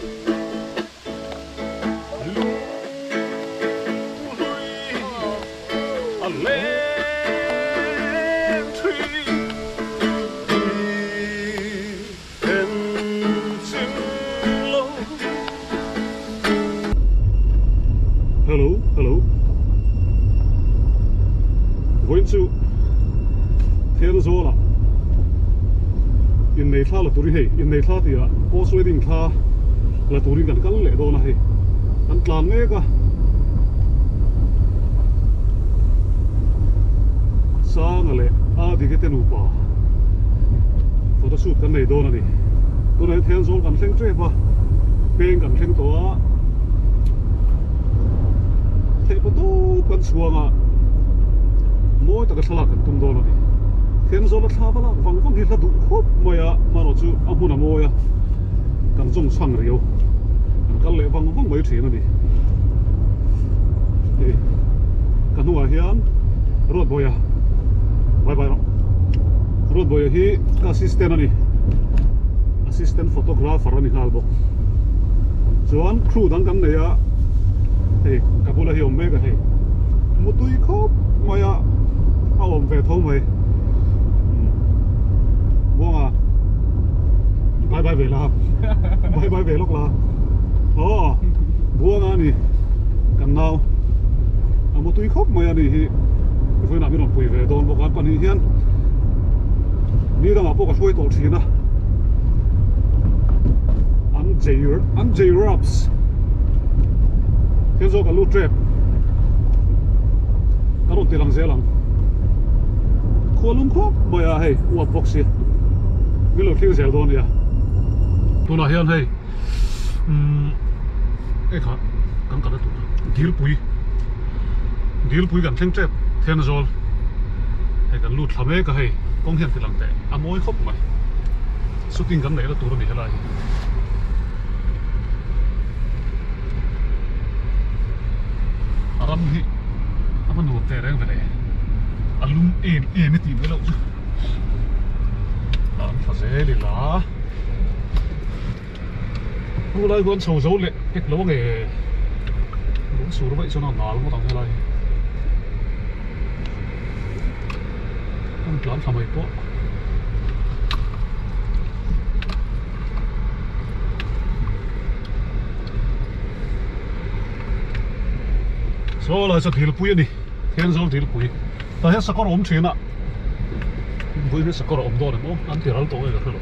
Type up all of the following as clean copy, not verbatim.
Hello hello vawiin chu Thenzawl ah innei thla la turin hei innei thla tih ah post wedding thla la turin kan kal leh dawn a hei kan tlan mek a Sanga leh Adike te nupa photo shoot kan nei dawn a ni. Tunah hian Thenzawl kan thleng tep a, peng kan thleng tawh a, theihpawh tawp kan chhuang a, mawi taka thlalak kan tum dawn a ni. Thenzawl a thla va lak vang vang hi hla duh khawp mai a, hmanraw chu a hmun a mawi a, kan zawng chhang riau, kan kal leh vang vang mai thin a ni. Hei ka hnungah hian Ruatbawia bye bye rawh Ruatbawia hi ka assistant a ni assistant photographer a ni nghal bawk chuan crew dang kan nei a hei ka bula hi awm mek a hei mutui khawp mai a a awm ve tho mai Buanga bye bye ve la bye bye ve lawk la aw Buanga a ni kan nau a mutui khawp mai a ni hi vawiinah min rawn pui ve dawn bawk a pahnih hian ni dangah pawh ka hruai tawh thin a an jei an jei raps thil zawk a lu tep ka rawn ti lang zel ang khua lum khawp mai a hei uap bawk si min lo thlir zel dawn a nia tunah hian hei umm hei kha kan kalna tur dilpui dilpui kan thleng tep Thenzawl hei kan lut thla mek a hei kawng hian ti lang teh a mawi khawp mai shooting kan neih la tur a ni helai hi. A ram hi a va nuam teh reng ve le a lum em em e tih mai loh chu a an thla zel ila. Hu lai huan chho zo leh tek lo ange lung sur vaih chuan a nal ngawt ang helai hi an tlan thla mai pawh saw lai saw dilpui a ni Thenzawl dilpui tah hian sakawr a awm thin a vawiin hi sakawr a awm dawn em aw an ti ral tawh nge ka hrelo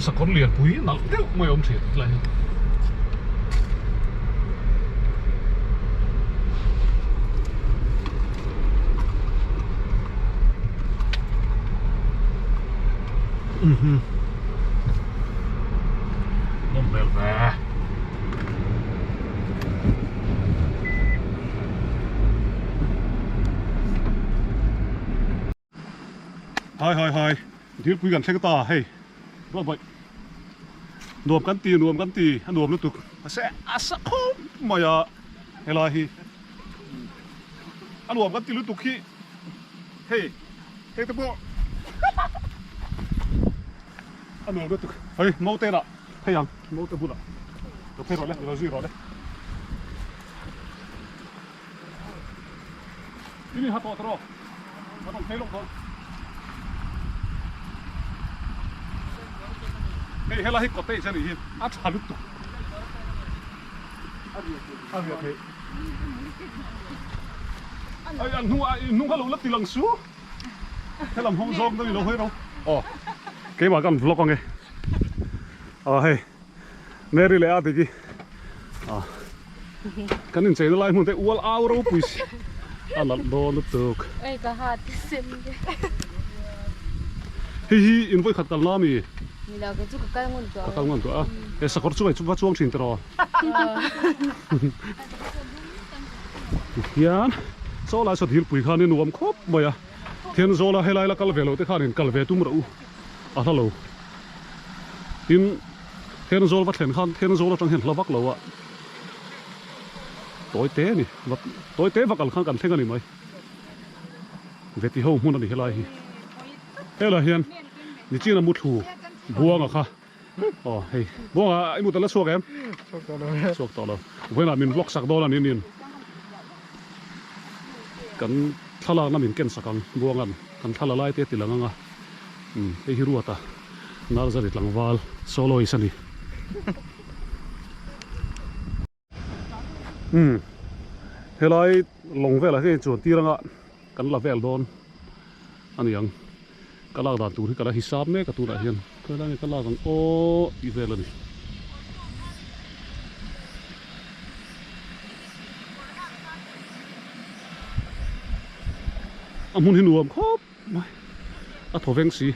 sakawr lianpui nalh deuh mai a awm thin helai hi mhm nawm hmel ve. Hai hai hai dilpui kan thleng ta hei ruat baih nuam kan ti nuam kan ti a nuam lutuk mahse a sa khawp mai a helai hi a nuam kan ti lutuk hi hei hei te pawh a nuam lutuk hei naute lah phei ang naute bulah lo phei rawh le lo zui rawh le. Ini ha tawh tawh a rawn phei lawk dawn. Hei helai hi cottage a nih hi a tha lutuk. A riah theih. Ai an hnung a hnung kha lo la ti lang su. Helam hawng zawng deuh i lo hawi ro. Aw keimah kan vlog ange. Aw hei. Mary leh a diki ah kan incheina lai hmun te ual au ropui si a nalh dawn lutuk Oi ka ha ti sem ge hei hi in vawi khat kalna ami ni lo kei chu ka kal ngun tawh ka kal ngun tawh a he sakawr chu chu va chuang thin tiraw hian saw lai saw thilpui khan i nuam khawp mai a Thenzawl a helai la kal ve loh te khan in kal ve tum rawh u a hla lo. Tin, Thenzawl va thlen khan Thenzawl atang hian hla vak lo a tawi te a ni, tawi te vak al khan kan thleng a ni mai. Veti ho hmun a ni helai hi. Helai hian Nichina Muthlu Buanga kha. Aw hei buanga i mut a la chhuak em? Chhuak tawh lo e. Chhuak tawh lo. Vawiinah min vlog sak dawn a ni nin. Kan thlalakna min ken sak ang buanga'n kan thla la lai te a ti lang ang a. Umm hei hi Ruata Narzary tlangval soloist a ni. Umm helai lawng velah hian chuan tir anga kan la vel dawn a ni ang ka lak dan tur hi ka la hisap mek a tunah hian khawi lai nge ka lak ang aw tih vel a ni. A hmun hi nuam khawp mai a thaw veng si.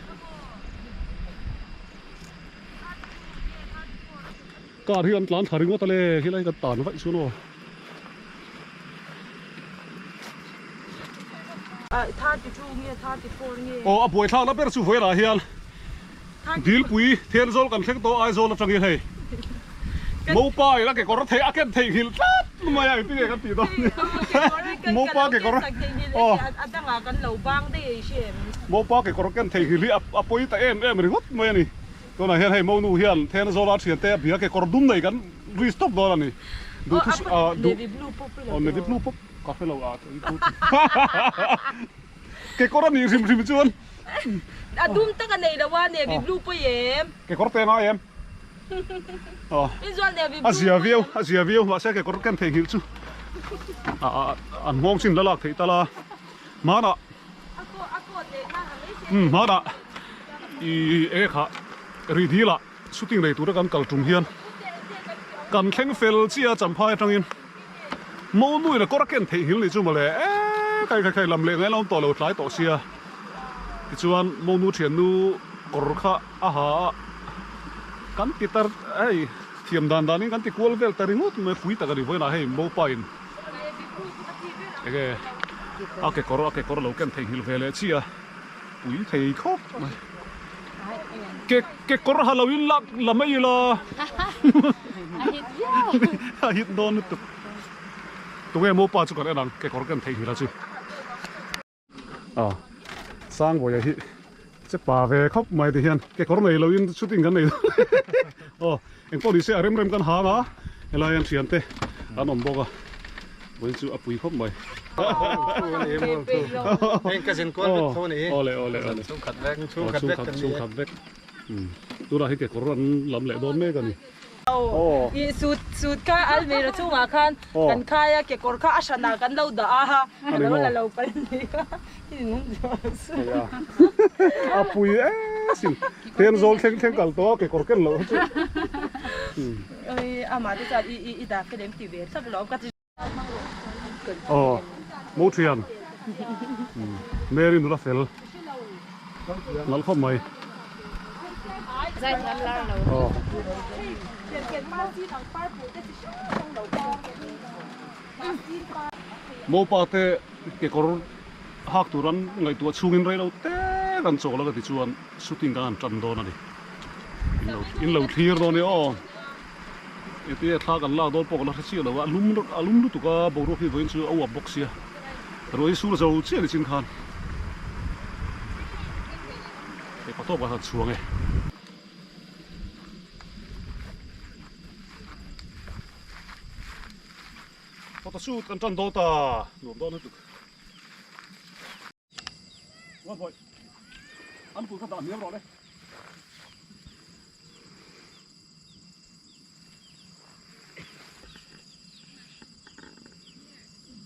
Car hi an tlan thla ringawt a le helai kan tan vaih chuan aw. Aw a buaithlakna ber chu vawilah hian Dilpui Thenzawl kan thleng tawh Aizawl atangin hei Mopa in a kekawr thei a ken theihnghilh tlat mai a engtin nge kan tih dawn Mopa kekawr aw Mopa kekawr ken theihnghilh hi a pawi ta em em ringawt mai a ni. Tunah hian hei Monu hian Thena Zawla thiante a bia kekawr dum nei kan ri stop dawn a ni. Duhthu ah duh Navy blue pawp ila aw navy blue pawp ka hre lo ah kekawr a nih hrim hrim chuan A dum tak a nei lo a navy blue pawh i em? Kekawr te ngai em? Aw Inzual navy blue a zia viau a zia viau mahse kekawr ken theihnghilh chu a a an nghawng chin la lak theih tal a hmanah Umm hmanah ih eng kha ri dil ah shooting nei tura kan kal tum hian kan thleng fel chiah a champhai atangin Monu in a kawr a ken theih nghil nih chu mawle eee khai khai khai lam leh ngaih a awm tawh lo tlai tawh sia tichuan Monu thiannu kawr kha a ha a kan ti tar hei thiam dan danin kan ti kual vel ta ringawt mai pui tak a ni vawiinah hei Mopa in Enge a kekawr a kekawr lo ken theihnghilh ve leh chiah a pui thei khawp mai ke kekawr ha lo in lak la mai ila a hit dawn lutuk tunge mopa chu kan en ang kekawr ken theihnghilh a chu. A Sangbawiha hi che pa ve khawp mai ti hian kekawr nei lo in shooting kan nei aw engpawh ni se a rem rem kan hang a helai hian thian te an awm bawk a vawiin chu a pui khawp mai awle awle awle chhungkhat chhungkhat vek tunah hi kekawr an lam leh dawn mek a ni. I suit suit kha almirah chungah khan kan khai a kekawr kha a hranah kan lo dah a a lo la lo pal ni a a pui e sin then zawl thleng thleng kal tawh a kekawr ken loh chu oi amah te chuan i i dah fel em ti ve thlap lo ka ti Aw mo thian Mary nula fel nalh khawp mai aw Mopa te kekawr hak tur an ngaihtuah chhungin rei lo te kan chawl a ka ti chuan shooting kan han tan dawn a ni in lo thlir dawn nia aw. Engtin thla kan lak dawn pawh ka la hre chiah lo a, a lum a lum lutuk a boruak hi vawiin chu a uap bawk sia ruah hi sur zo chiah ni chin khan hei pa tawp ah khan chhuang e. Photo shoot kan tan dawn ta nuam dawn lutuk. An kut kha dah hniam rawh le.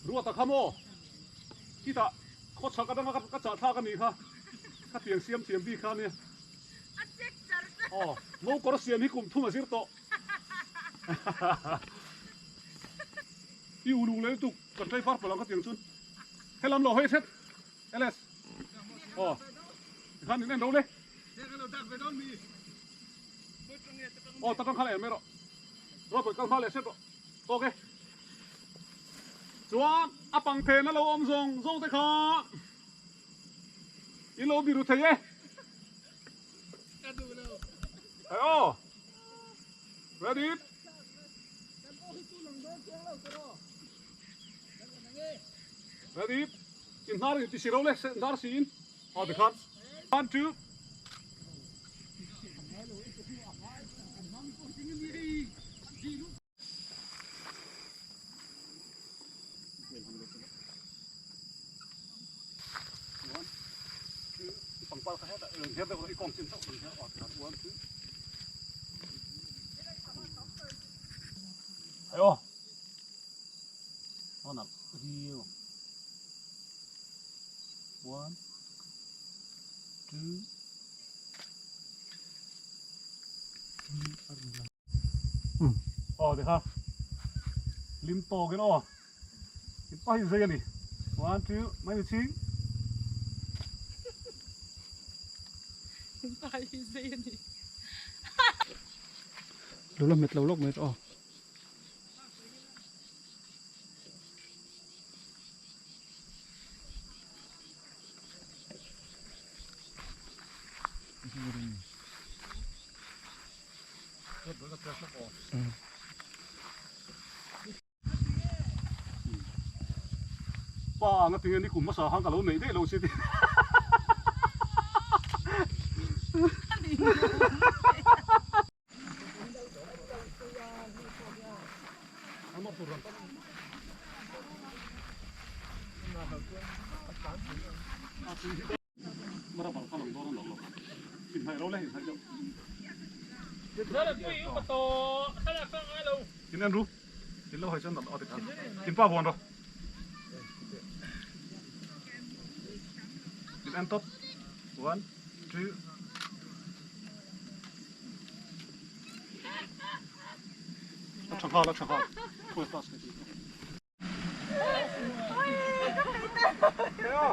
Ruata kha maw? Khitah khawchhak atanga ka chah thlak a nih kha. Khatiang siam thiam bik kha ania. Aw, mo kawr siam hi kum thum a zir tawh. I uluk leh lutuk kan tlai var palh ang khatiang chuan. Helam lo hawi hret LS. Aw, tikhan in en ro le. Aw takang khan em mai rawh. Ruatpui kal hma leh hret rawh. Tawk e. Chuan a pang phen a lo awm zawng zawng te kha in lo biru thei e. Hei aw. Ready? Ready? In hnar in ti si ro le, hnar si in. Aw tikhan. One, two. One, two, Aw ti kha lim tawkin aw in pahin zai a ni one two mai mi chhing In pahin zai a ni. Lo la hmet lo lawk mai aw. Pa anga tinge ni kum hmasa khan ka lo neih daih lo si ti. One, two. A tha nghal, a tha nghal. Khawi class ka ti. Theo,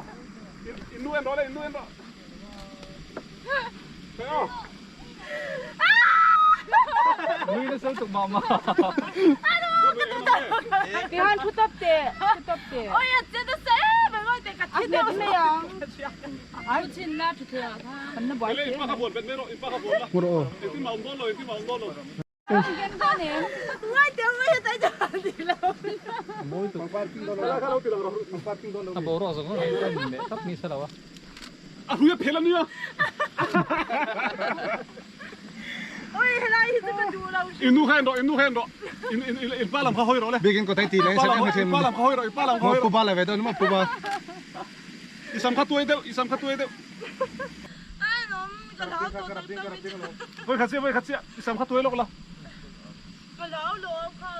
in nu en rawh le, in nu en rawh. Theo. Nui nasa lutuk mah mah. Tihan thu tawp teh, thu tawp teh. Oi a che nasa em em oi te ka thi deuh mai ang. Thu chin la thu thei ah khan. Kan na buai Le, in pa kha buan bet mai rawh, in pa kha buan la. Hmu rawh aw. Engtin mah awm dawn lo, engtin mah awm dawn lo. Ngai teh mai a tai ta ti lo. Mawi tuk. A boruak zawng zawng hi a in leh thlap ni se lo a. A hrui a phel a nia. Oi helai hi chu ka duh lo. In nu kha en rawh, in nu kha en rawh. In in in pa lam kha hawi rawh le. Bikin ko tai ti le Pa lam hawi, pa lam kha hawi rawh, pa lam kha hawi rawh. Pu ba la ve dawn maw pu ba. I sam kha tuai deuh, i sam kha tuai deuh. Ai nom ka hlau tawh tak tak in. Voi khat chiah, voi khat chiah, i sam kha tuai lawk la. Ka hlau lo kha.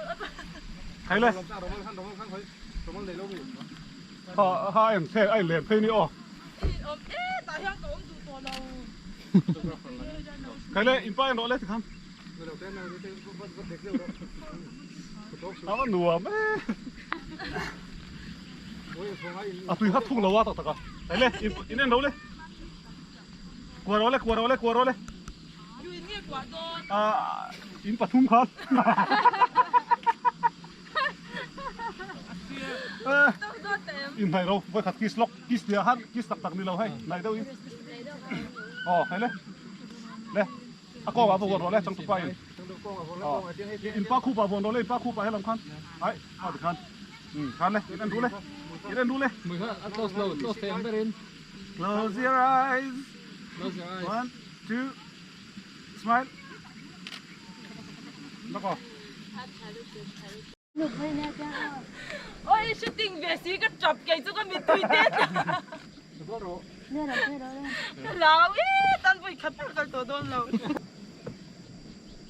Khai le. Ha ha en the ai len phei ni aw. Om e tah hian ka awm duh tawh lo. Khai le, in pa en rawh le tikhan. A va nuam e. A tui kha thuk lo a tak tak a. Khai le, in en ro le. Kuah ro le, kuah ro le, kuah ro le. Ah, in pathum khan. In hnai ro, voi khat kiss lok, kiss tia han, kiss tak tak ni lo hei, hnai deuh in. Aw, khai le. Le. A kawng ah va vuan rawh le changtupa in. In pa khup ah vuan rawh le in pa khup ah helam khan. Ai, a ti khan. Um, khan le, in en ru le. In en ru le. Mui kha a close lo, close thei ang ber in. Close your eyes. Close your eyes. One, two, smile. Nako. Oi shooting ve si ka tap kei chu ka mittui te tla. Ka lau e tan vui khat ber kal tawh dawn lo.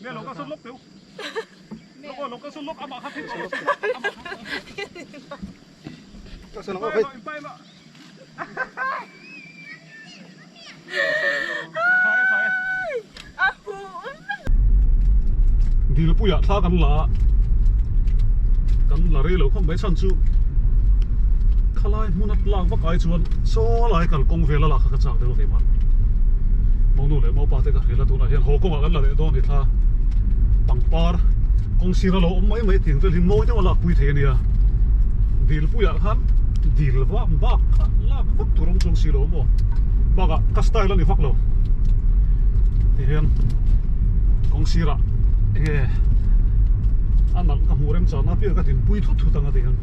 Nge lo ka sawn lawk teu. Lawk aw lo ka sawn lawk amah kha phei chho. Ka sawn lawk phei. Dilpuiah thla kan la a, kan la rei lo khawp mai chhan chu khalai hmun a lak vak ai chuan saw lai kal kawng vel a lak kha ka chak deuh a keimah monu leh maupa te ka hrilh a tunah hian haw kawngah kan la leh dawn ni thla pangpar kawng sir a lo awm mai mai tiang vel hi mawi deuh a lak pui thei a nia Dilpuiah khan dil vak bak kha lak vak tur awm chuang si lo maw bakah ka style a ni vak lo tihian kawng sirah enge a nalh ka hmuh rem chana pian ka dinpui thut thut anga tihian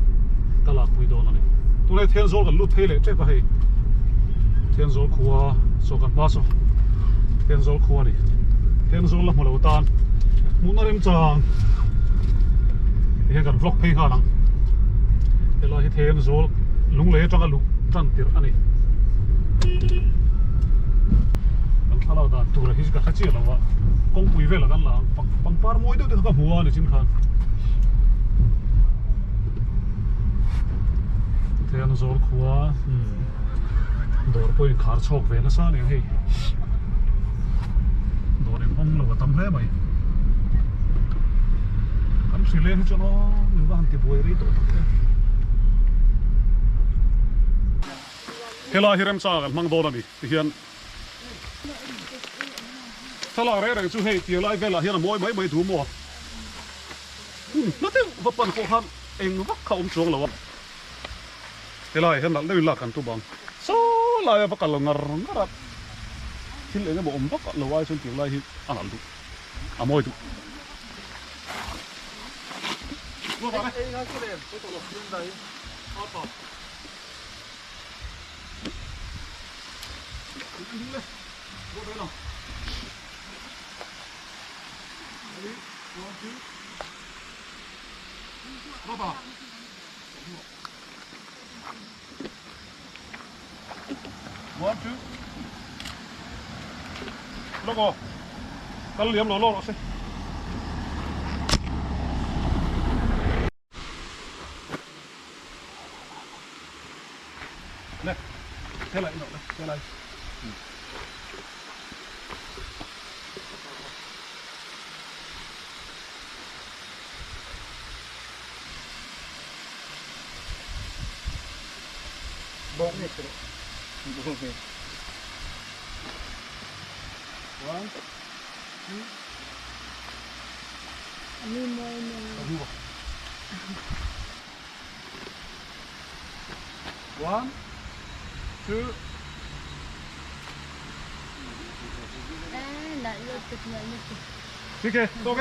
ka lakpui dawn a ni tunlai Thenzawl kan lut phei leh tep a hei Thenzawl khua saw kan hma saw Thenzawl khua a ni Thenzawl la hmu lo tan hmuhna remchang tihian kan vlog phei nghal ang helai hi Thenzawl lunglei atanga luh tan tirh a ni. Thlalak dan tur hi ka hre chiah lo a, kawngpui velah kan la ang, pangpar mawi deuh te kha ka hmu a nichin khan. Thenzawl khua dawr pawh inkhar chhawk ve nasa aniang hei, dawr inhawng lo a tam hle mai. Kan hrileng hi chuan aw min va han ti buai rei tawh tak em. Helai hi remchang ah kan hmang dawn a ni tihian thlalak reng reng chu hei tir lai velah hian a mawi mai mai duh maw hun hla deuh va pan pawh khan eng vak kha a awm chuang lo a helai hian nalh deuhin lak kan tum ang saw laia va kal ngar ngar a thil eng emaw awm vak lo ai chuan tir lai hi a nalh duh a mawi duh. One, two. Lawk aw. Kal liam lo lo rawh se. Le, thế lại nọ đây, thế lại. Bawk ni sir. Bawk ni. One, two. One, two. Ok, ok.